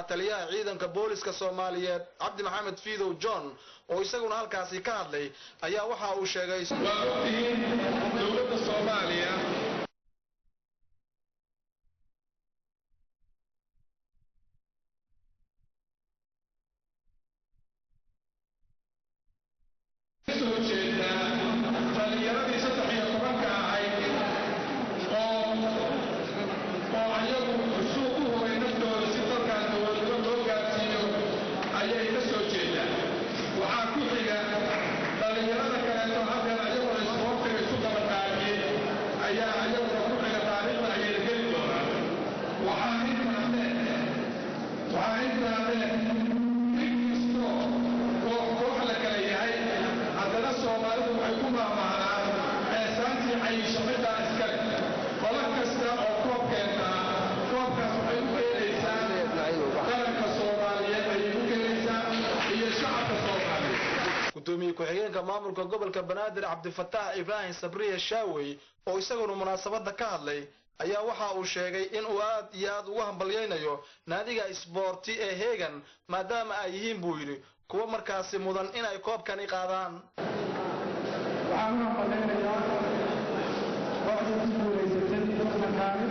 Taliyaha ciidanka booliska Soomaaliyeed Cabdi Maxamed Fiidow John oo isaguna halkaasi ka hadlay ayaa waxa uu sheegay: Waa ogtihiin dowladda Soomaaliya soo jeedaa dhalinyaradii 13-ka ahayd oo ayagu xusuuq u huray naftooda si dalkan dowladnimo loo gaarsiiyo ayay ka soo jeedaa. Waxaa ku xiga dhalinyarada kaleeto halkan ayaguna isboortiga isu dabaqaabiyey ayaa ayaguna ku xiga, taariikhda ayayna geli doonaan. Waxaa intaa dheer, in kastoo koox koox la kala yahay, haddana Soomaalidu waxay ku maahmaahnaan ceesaantii cayisho ciddaa iskale. Qolo kasta oo koob keentaa koobkaas waxay u keenaysaa qaranka Soomaaliyeed ayay u keenaysaa iyo shacabka Soomaaliyeed. Gudoomiye ku-xigeenka maamulka gobolka Banaadir Cabdifataax Ibraahim Sabriye Shaawey oo isaguna munaasabadda ka hadlay ayaa waxa uu sheegay in uu aad iyo aad ugu hambalyaynayo naadiga isboorti ee Heegan, maadaama ay yihiin, buu yidhi, kuwo markaasi mudan inay koobkani qaadaan. Waxaan u hambalyaynayaa kooxdii ku guulaysatay tartankaani.